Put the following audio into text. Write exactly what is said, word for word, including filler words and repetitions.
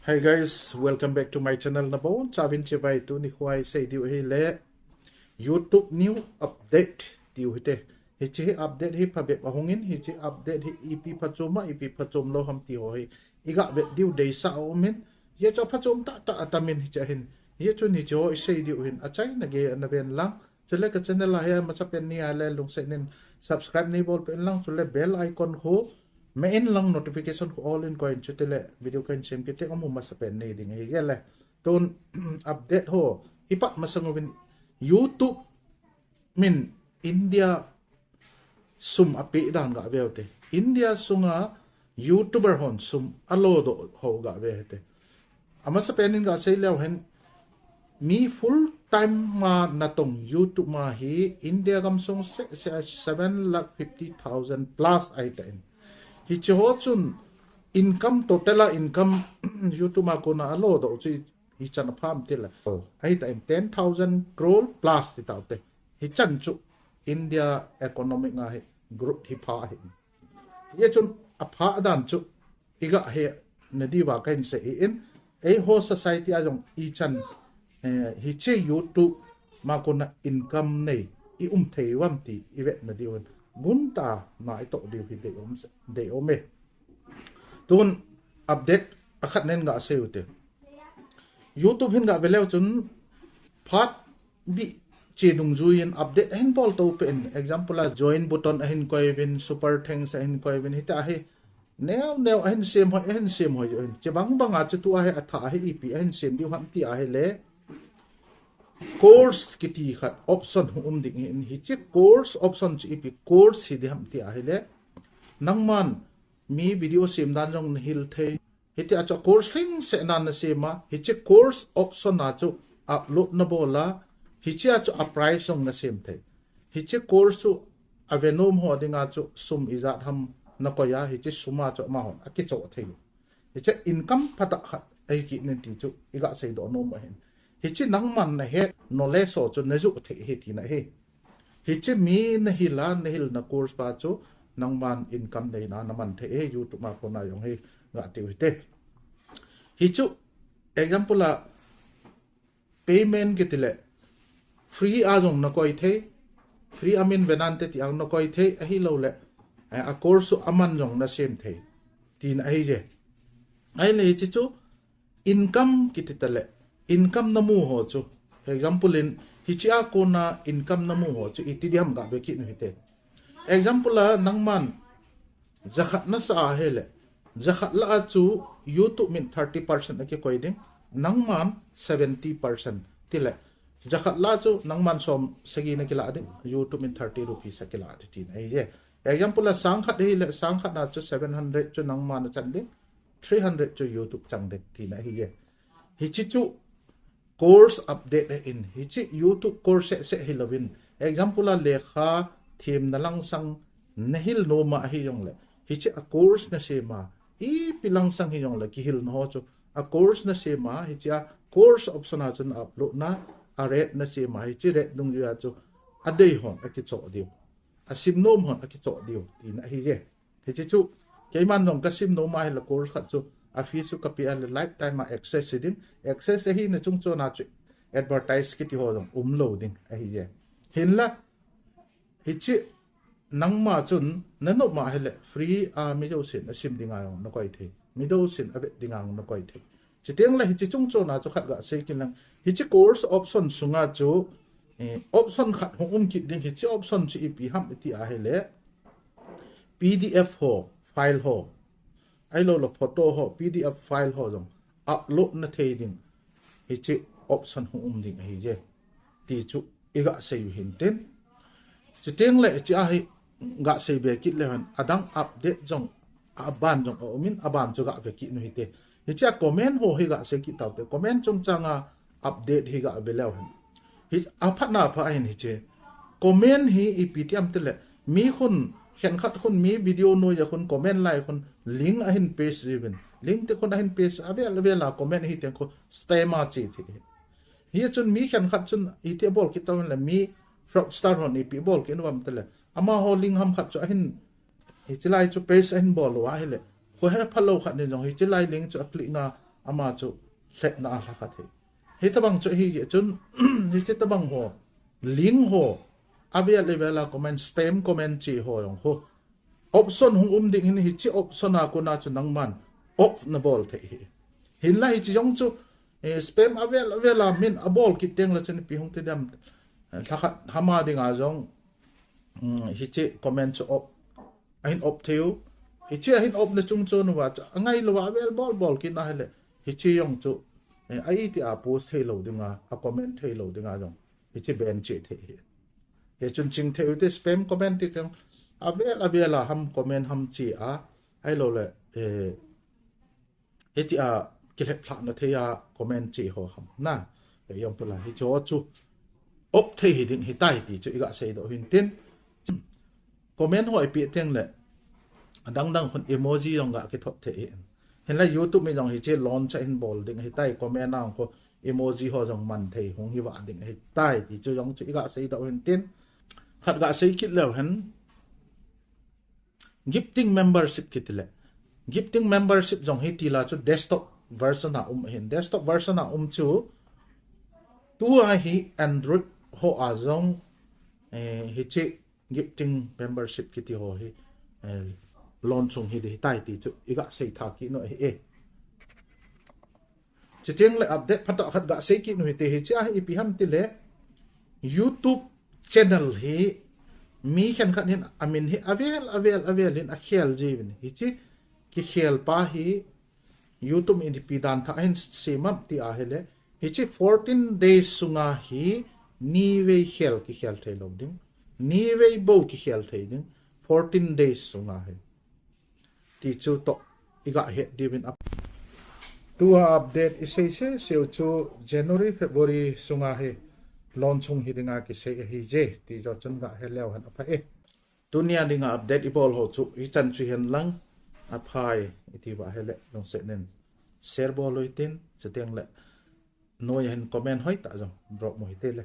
Hi guys, welcome back to my channel. Nabonchauvin chibai. Tuni kho isei diu hile YouTube new update tiu hite. Hiche hi update hi phabep ahungin, hiche update hi ipi phachom a, ipi phachom lou ham ti ho hi iga vet diu deisah aumin. Hiche chu phachom tahtah atamin hiche hin. Hichun hiche ho isei diu hin achaina gei in naven lang. Chule ka channel a hi amasapen ni ahile lungset in subscribe neibolpeh in lang, chule bell icon khu me in lang, notification khu all in koiyin, chutile video kahin sem kit teng amu masapen nei ding ahi. Gele tun update ho ipat masang uvin, YouTube min India sum apeh dan gave ute. India sunga YouTuber hon sum alodoh ho gave ute. Amasapen in gasei leu hen, mi full time a natong YouTube a hi India gamsung seh seh a seven lakh fifty thousand plus ahitan. Hiche ho chun income, total a income YouTube a kona alodoh chu hichan apha ham tile, ahitan ten thousand crore plus ti taute. Hichan chu India economic a hi growth hi pha ahi. Hichun apha dan chu iga hena diuva kahin sei in, eiho society a jong ichan, eh, hiche YouTube a kona income nei ium thei uvam ti ivetna diuvin guntah a itoh diu hi deium e. Tun update akhat nen gasei ute. YouTube hin gave leu chun phat bih che dungjuiyin update ahin bol to peh in, example a join button ahin koiyin, super thanks ahin koiyin, hitia hi neo neo ahin sem hoi, ahin sem hoi jeh in. Hiche bang banga chu tua hi athah hi ipi ahin sem diu ham ti ahile, course kiti khat option hung um ding ahin, hiche course option chu ipi course hi ding ham ti ahile, nangman mi video sem dan jong nahil thei. Hitia chu course lhingset nan nasem a, hiche course option a chu upload nabol a, hichea chu a price jong nasem thei. Hiche course chu ave nom ho dinga chu sum ijat ham nakoi a, hiche sum a chu amahon akichoh thei. Hiche income phatah khat ahi kit in ti chu iga seidoh nom ahin. Hiche nangman nahet knowledge ho chu najoh thei ahi tina ahi. Hiche mi nahil a, nahilna course pa chu nangman income neina naman thei ahi, YouTube a kona jong hi gatiu hite. Hichu example a payment kiti le, free a jong nakoi thei, free a min venante tia nakoi thei, ahilouleh, eh, a course chu aman jong nasem thei tina ahije. Ahile hiche chu income kiti tale, income namu ho chu, example in, hichea kona income namu ho chu iti ding ham gave kit u hite. Example a nangman jakhat nasah ahile, jakhat lah a chu YouTube min thirty percent akikoi ding, nangman seventy percent tile, jakhat lah a chu nangman som sagi nakilah ding, YouTube min thirty rupees akilah ding tina ahije. Example a sangkhat ahile, sangkhat na chu seven hundred chu nangman achan ding, three hundred chu YouTube chang ding tina ahije. Hiche chu course update ahin, hiche YouTube course seh seh hilouvin, example a lekha themna langsang nahil nom a ahi jongle, hiche a course nasem a, ipi langsang hijongle kihilna ho chu, a course nasem a, hichea course option a chun upload na, a rate nasem a, hiche rate dungjuia chu adei hon akichoh diu, asim nom hon akichoh diu tina ahije. Hiche chu keiman jong kasim nom ahile course khat chu a fee chu kapeh a le lifetime a access hi ding, access ahina chungchon a chu advertise kiti ho jong umlou ding ahije. Hinla hiche nangma chun nanop ma ahile free a mi jousen asim dinga jong nakoi thei, mi jousen avet dinga jong nakoi thei. Chuteng le hiche chungchon a chu khat gasei kit lang. Hiche course option sunga chu, eh, option khat hung um kit ding, hiche option chu ipi ham iti ahile, PDF ho, file ho, ahilouleh photo ho, PDF file ho jong upload nathei ding hiche option hung um ding ahije ti chu iga sei u hintin. Chuteng le hichea hi gasei be kit leu hen, adang update jong aban jong aumin, aban chu gave kit u hite. Hichea comment ho hi gasei kit taute, comment chungchang a update hi gave leu hen, hi aphatna pha ahin hiche. Comment hi ipi ti ham tile, mi khun, khenkhat khun mi video noiya khun comment lai khun link ahin paste jiuvin, link ti khun ahin paste, avel avel a comment hi teng khu spam a che thei. Hichun mi khenkhat chun iti abol kit tauvin le, mi fraudster hon ipi bol kit uvam tile, amaho link ham khat chu ahin, hiche lai chu paste ahin bol uva ahile, khohe phalou khat in jong hiche lai link chu aclick na, ama chu lhepna a lhakhat hi. Hitabang chu hi chun, hitabang ho, link ho, avel avel a comment, spam comment chi ho jong ho. Option hung um ding hin hichi option a kona chu nangman off nabol thei hi. Hinla hichi jong chu, eh, spam avel avel a min abol kit teng le chun ipi hung ti dem, eh, lhakhat hama dinga jong, um, hichi comment chu off, ahin off thei u. Hichi ahin off na chung chon uva chu angailou a avel bol bol kit na hile, hichi jong chu, eh, a iti a post thei lou dinga, a comment thei lou dinga jong hichi ban chi thei hi. Hichun ching thei u te spam comment ti teng avel avel a ham comment ham chi a, ahilou le, eh, hiti a kilhep lhah na thei a comment chi ho ham na. He jong pula hichi ho chu off thei hi ding hitai ti chu iga seidoh hin tin. Comment ho ipi teng le adang dang khun emoji jong ga kithot thei hi. Hinla YouTube mi jong hichi launch a hin bol ding hitai, comment a hung ko emoji ho jong man thei hung hi va ding hitai ti chu jong chu iga seidoh hin tin. Khat ga sei kit leu hen, gifting membership kiti le. Gifting membership jong hiti la chu desktop version a um hin. Desktop version a um chu tua hi Android ho a jong, eh, hichi gifting membership kiti ho hi, eh, launch hung hi ding hitai ti chu iga sei tha kit nom ahi e. Chuteng le update phatah khat ga sei kit nom hite, hichi a hi ipi ham ti le YouTube channel hi mi khenkhat hin amin hi avel avel avel in akhel jiuvin. Hichi kikhel pa hi YouTube in ipi dan tha hin sem am ti ahile, hichi fourteen days sunga hi ni vei khel kikhel thei lou ding, ni vei bou kikhel thei ding, fourteen days sunga hi. Ti chu toh iga het diuvin ap. Tua update isei seseu chu January, February sunga hi launch hung hi dinga kisei ahi je, ti jo chun ga he leu hen apha e. Tunia dinga update ibol ho chu hichan chu hen lang, aphai iti va hile lungset in share bol u hitin, chuteng le noi a hin comment hoitah jong drop mo hite le.